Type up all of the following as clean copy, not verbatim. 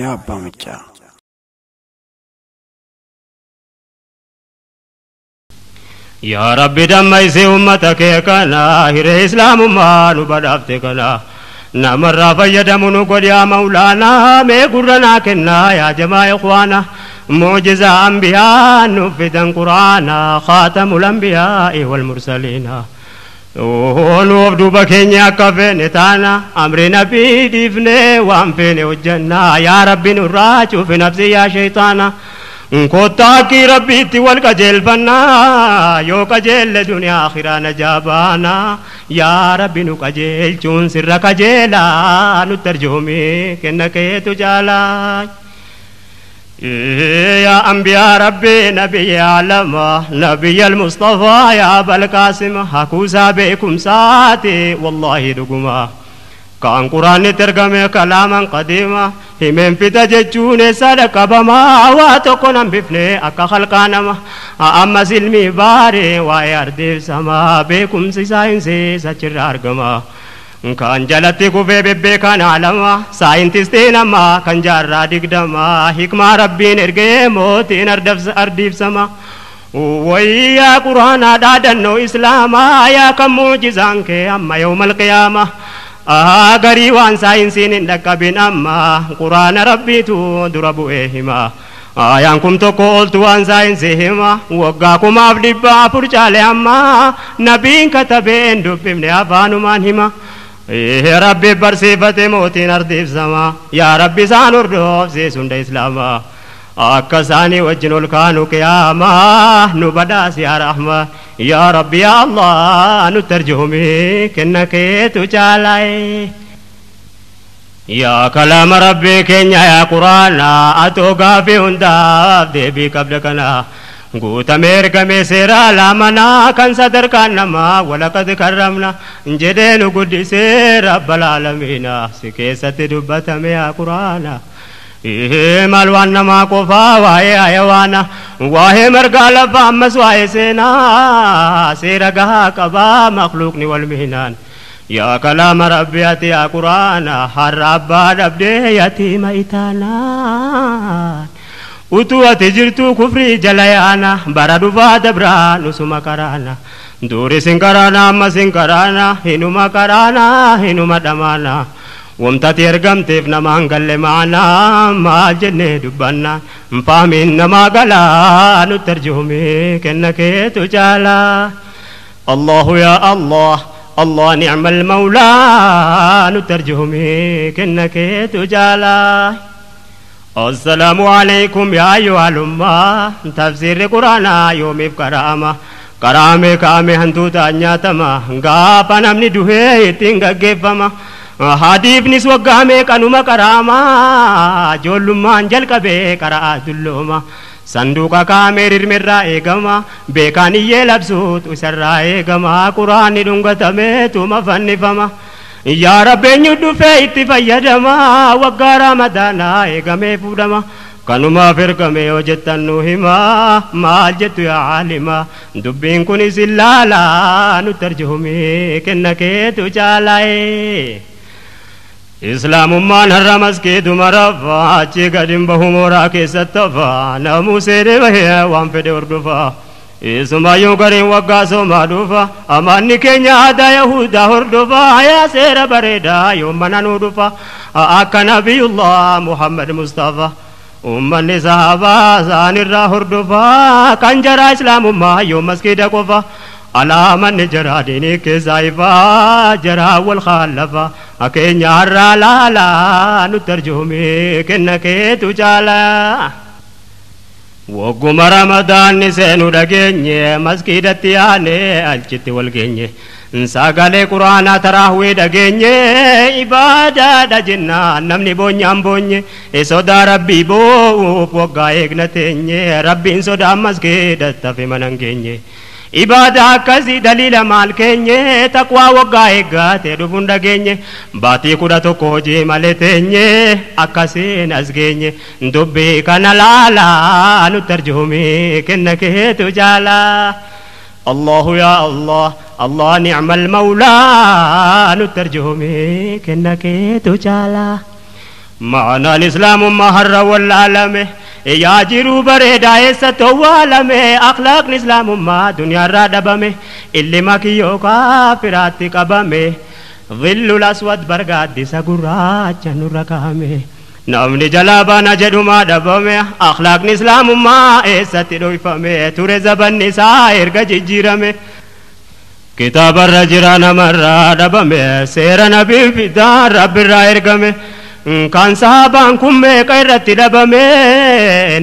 Raayyaa Abbaa Maccaa. Yaa Rabbi dammaysii ummata kee kana hiree islaamummaa nu badhaafte kana namarraa fayyadamu nu godhi yaa mawlaanaa mee gurra naa kennaa yaa jamaa ikhwaana mucjizaa anbiyaa nuuf fidan quraana khaatamul anbiyaa'i wal mursaliina nuuf duuba keenya akka feene taana amri nabii dhiifnee waan feene hojjannaa yaa Rabbi nurraa cufi nafsi yaa shayxaana kottaa rabbiitti wal qajeelfannaa yoo qajeelle duniyaa akhiraa najaa baanaa yaa Rabbi nu qajeelchuun sirra qajeelaa nutti arjoomi kenna keetu caalaa. يا أنبياء ربي نبي علمة نبي المصطفى يا أبا القاسم حكوسا بكم ساتي والله دقما كان قرآن ترجم كلاما قديما همم في تججون صدق بما واتقنا بفني أكا خلقانا أما سلمي باري ويردف سما بكم سيساين سچر أرجما kan jalatti kufee bebbeekaan alama saayintistiin ammaa kan jaarraa digdama hikmaa rabbiin ergee mootiin ardiibsama wayyaa quraanaa dhaadannoo islaamaa yaa kan muujizaan kee amma yawmal qiyaama garii waan saayinsiin hin dhaqqabin amma quraana rabbiitu dura bu'ee hima ayaan kum tokko oltu waan saayinsii hima waggaa 1400 caale amma nabiin katabee hin dubbifne afaanumaan hima Rabbi barsiifate mootiin ardiibsama yaa Rabbi isaan hordofsiis hunda islaamaa akka isaanii wajjin ol kaanu qiyaamaa nu badhaasi yaa Rahma yaa Rabbi yaa Allah nutti arjoomi kenna keetu caalaaye. Yaa kalaama Rabbii keenya yaa Quraana atoo gaafii hundaaf deebii qabda kana. Guutamee ergamee seera laamanaa kan sadarkaan namaa walaqad karramna jedhee nu guddisee rabbal aalamiina si keessatti dubbatame yaa Quraana. Maal waan namaa qofaa waa'ee hayawaana waa'ee margaa lafaa ammas waa'ee seenaa seera gahaa qabaa makluuqni wal mihinaan. Yaa kalaama Rabbi ati yaa Quraana har'a abbaa dhabdee yatiima itaanaan. Utuu ati jirtu kufrii jala yaana bara dhufaa dabraa nusuma karaana duuri sin karaana amma sin karaana hinuma karaana hinuma dhamaana wamtati ergamteef namaan galle maanaa maal jennee dubbanna fahmiin namaa galaa nutti arjoomi kenna keetu caalaa. Allahu yaa Allah Allah ni'mal mawlaa nutti arjoomi kenna keetu caalaa. السلام عليكم يا أيها الأمة تفسير القرآن يوم كرامة كرامة كامي هنتوتا نياتما غابا نمني دوهي تنغا جيفما حديث نسوى قامي كانوما كرامة جولما انجل كبه كرا دلوما صندوق كامي رمرا ايغما بيكاني يلبسوت وسرا ايغما قرآن دونغتمي توما فنفما yaa Rabbi eenyu dhufee itti fayyadama waggaa ramadaanaa eegamee fuudhama kanumaaf ergame yoo jettan nu hima maal jettu yaa aalima dubbiin kun isin laalaa nutti arjoomi kenna keetu caalaaye. Islaamummaan har'a maskiiduma rafaa achi gad hin bahu mooraa keessatti hafaa namuu seeree bahee waan fedhe hordofaa. Isumayyuu gariin waggaa soomaa dhufa amanni keenya aadaa Yahudaa hordofa yaa seera bareedaa yoo mana nuu dhufa akka nabiyullah Muhammad Mustafa ummanni sahabaa isaanirraa hordofa kan jaraa islaamummaa yoo maskiida qofa alaamanni jaraa diinii keessaa ifaa jaraa wal khaalafa akeenya har'aa laalaa nutti arjoomi kenna keetu caalaa. Wagguma ramadaanni seenu dhageenye maskiidatti yaane alchitti wal geenye sagalee quraanaa taraahwii dhageenye ibaadaadha jennaan namni boonyaan boonye sodaa rabbii boo'uuf waggaa eegna teenye rabbiin sodaa maskiidatti hafe mana hin geenye. Ibaada akkasii daliila maal keenye taqwaa waggaa eeggatee dhufuun dhageenye baatii 11 hojii malee teenye akkasiin as geenye dubbii kana laalaa nutti arjoomi kenna keetu caalaa. Allahu yaa Allah Allah ni'mal mawlaa nutti arjoomi kenna keetu caalaa. Ma'anaan islaamummaa har'a wallaalame yaa jiruu bareedaa eessatti owwaalame akhlaaqni islaamummaa duniyaarraa dhabame ilma kiyyoo kaafiraatti qabame dhillul aswad bargaaddisa gurraacha nurra kaa'ame namni jalaa baana jedhumaa dhabame akhlaaqni islaamummaa eessatti dhoyfame ture zabanni isaa erga jijjiirame kitaabarra jira namarraa dhabame seera nabiin fidaan rabbirraa ergame kan sahabaan kun meeqa irratti dhabame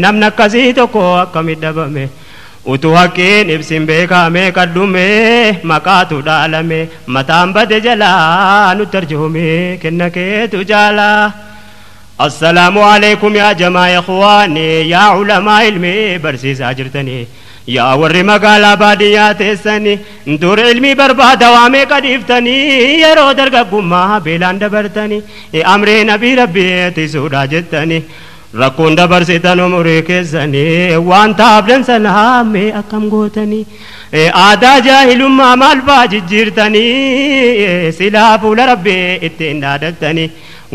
namni akkasii tokko akkamitti dhabame utuu haqqiin ibsin beekame kadhume maqaatu dhaalame mataan bade jalaa nutti arjoome kenna keetu jaalaa. السلام عليكم يا جماعة إخواني يا علماء علمي برسيس أجرتني يا ور مقالة بادية تسني دور علمي برباد وامي قديفتني يا رودر قما بلان دبرتني أمري نبي ربي تسودا جتني rakkoon dabarsitan umurii keessanii waan taabdan sana mee akkam gootanii aadaa jaahilummaa maal faa jijjiirtanii silaa fuula rabbii ittiin dhaadattanii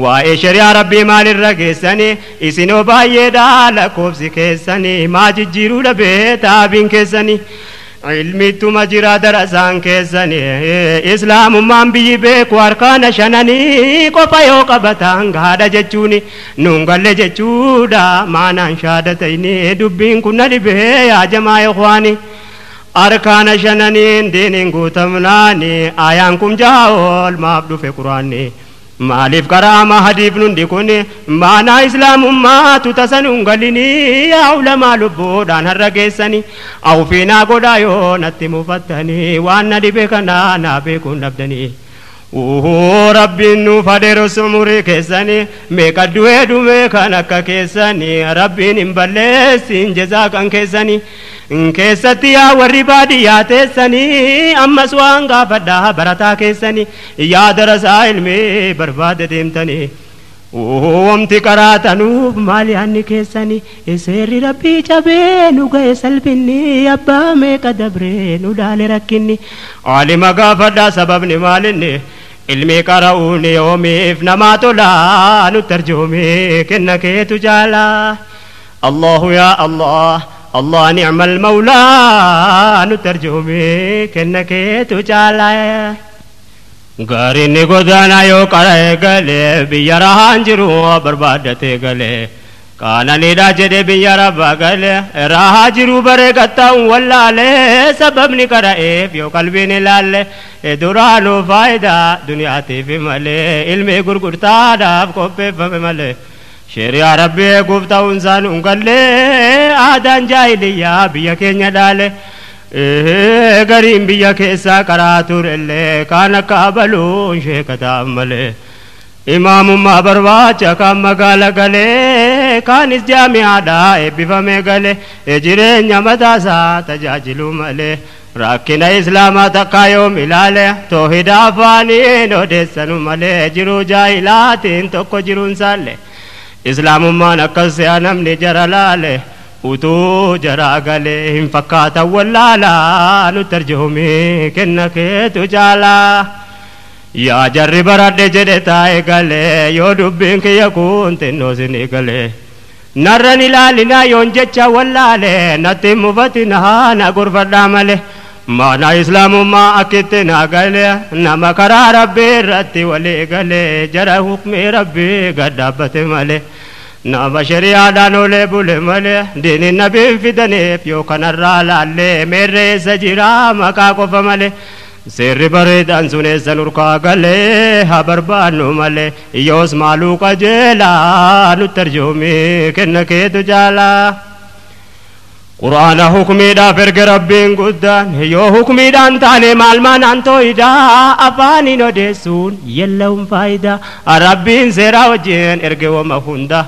waa'ee shari'aa rabbii maalirra geessanii isinoo baay'eedha lakkoofsi keessanii maa jijjiiruu dhabee taabiin keessanii ilmittuma jira darasaan keessanii islaamummaan biyyi beeku harkaana shananii qofa yoo qabatan gaadha jechuuni nuun galle jechuudha maanaan shaadatayni dubbiin kun na dhibee yaa jamaa ikhwaani harkaana shananiin diiniin guutamnaani ayaan kun jaha ol maaf dhufe quraanni maaliif karaama hadiif nundi kun maanaa islaamummaatu tasa nun galinii yaa ulamaa lubbuudhaan har'a geessanii awfiinaa godhaa yoo natti mufattanii waan na dhibe kanaa naa beekuun dhabdanii. Rabbiin nuuf adeerus umurii keessanii meeqa du'ee dhume kan akka keessanii rabbiin hin balleessin jezaa kan keessanii keessatti yaa warri baadiyyaa teessanii ammas waan gaafadhaa barataa keessanii yaa darasaa ilmii barbaade deemtanii. Wamti qaraatanuuf maal yaanni keessanii seerri rabbii cabee nu ga'e salphinni abbaa meeqa dabree nu dhaale rakkinni aalima gaafadhaa sababni maalinni ilmi qara'uun yoomiif namaa tolaa nutti arjoome kenna keetu jaalaa Allahu yaa Allah Allah ni'mal mawlaa nutti arjoome kenna keetu jaalaa. Gaariin ni godaanaa yoo qara'e galee biyya rahaan jiru barbaaddatee galee qaananiidha jedhe biyya rabbaa galee rahaa jiru baree qaxxaa'uun wallaalee sababni qara'eef yoo qalbiin ilaalle duraanuu faayidaa duniyaatiif malee ilmi gurgurtaadhaaf qopheeffame malee sheriyaa rabbii eeguuf ta'uun isaan hin gallee aadaan jaahiliyyaa biyya keenya dhaale. Gariin biyya keessaa karaa turellee kaan akka abaluun sheekataa malee imaamummaa barbaacha kaan magaala galee kaanis jaami'aadhaa eebbifamee galee jireenya mataasaa tajaajilu malee rakkina islaamaa takkaa yoom ilaale toohida afaaniin odeessanu malee jiruu jaahilaatiin tokko jiruun saalle islaamummaan akkas se'a namni jara laale. Utuu jaraa galee hin fakkaatan wallaalaa nutti arjoome kenna keetu jaalaa. Yaa jarri baradhe jedhe taa'e galee yoo dubbiin kiyya kun xinnoo sinii galee. Narran ilaalinaa yoon jecha wallaale natti mufatinaa na gorfadhaa malee. Maanaa islaamummaa akkitti naa galee nama karaa rabbii irratti walii galee jara hukmii rabbii gad dhaabbate malee. Nama shari'aadhaan olee bule malee diiniin nabiin fidaniif yoo kanarraa laallee meerreessa jira maqaa qofa malee seerri bareedaan sun eessa nurkaa galee haa barbaannu malee yoos maaluu qajeelaa nutti arjoome kenna keetu jaalaa. Quraana hukmiidhaaf erga rabbiin guddaan yoo hukmiidhaan taane maal maanaan tooyidaa afaaniin odeessuun yella'uun faayidaa rabbiin seeraa wajjin erge wama hunda.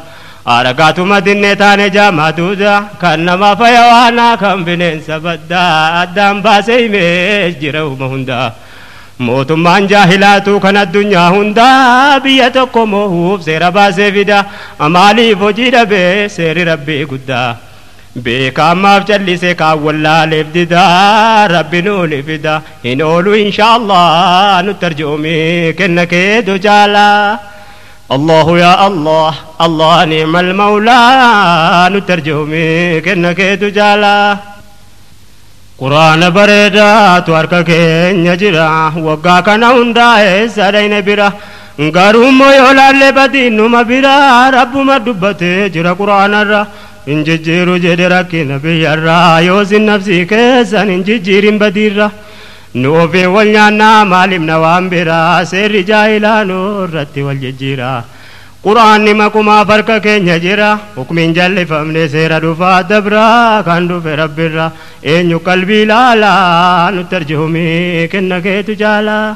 Aragaatuma dinnee taane jaamaatuudha kan nama fayawaanaa kan bineensa baddaa addaan baasee himee jira uma hundaa. Mootummaan jaahilaatu kan addunyaa hundaa biyya tokko moohuuf seera baasee fida maaliif hojii dhabee seerri rabbii guddaa. Beekaa ammaaf callise kaan wallaaleef didaa rabbi nuuni fida hin oolu inshaallah nutti arjoome kenna keetu jaalaa. الله يا الله الله نعم المولى نترجمي كنك تجالا قرآن بريدا تورك كين جرا وقا كان هندا سرين برا غروم يولا لبدين ما برا رب ما دبته جرا قرآن را انججيرو جدرك نبي الرا يوزن نفسي كيسان انججيرين بديرا نوفي والنانا مالمنا وان برا سر جاهلا نورتي والججيرا قرآن مكما فرق كين جرا حكم جل فمن سير دفا دبرا كان دف رب الرا اين قلبي لا لا نترجمي كنك تجالا.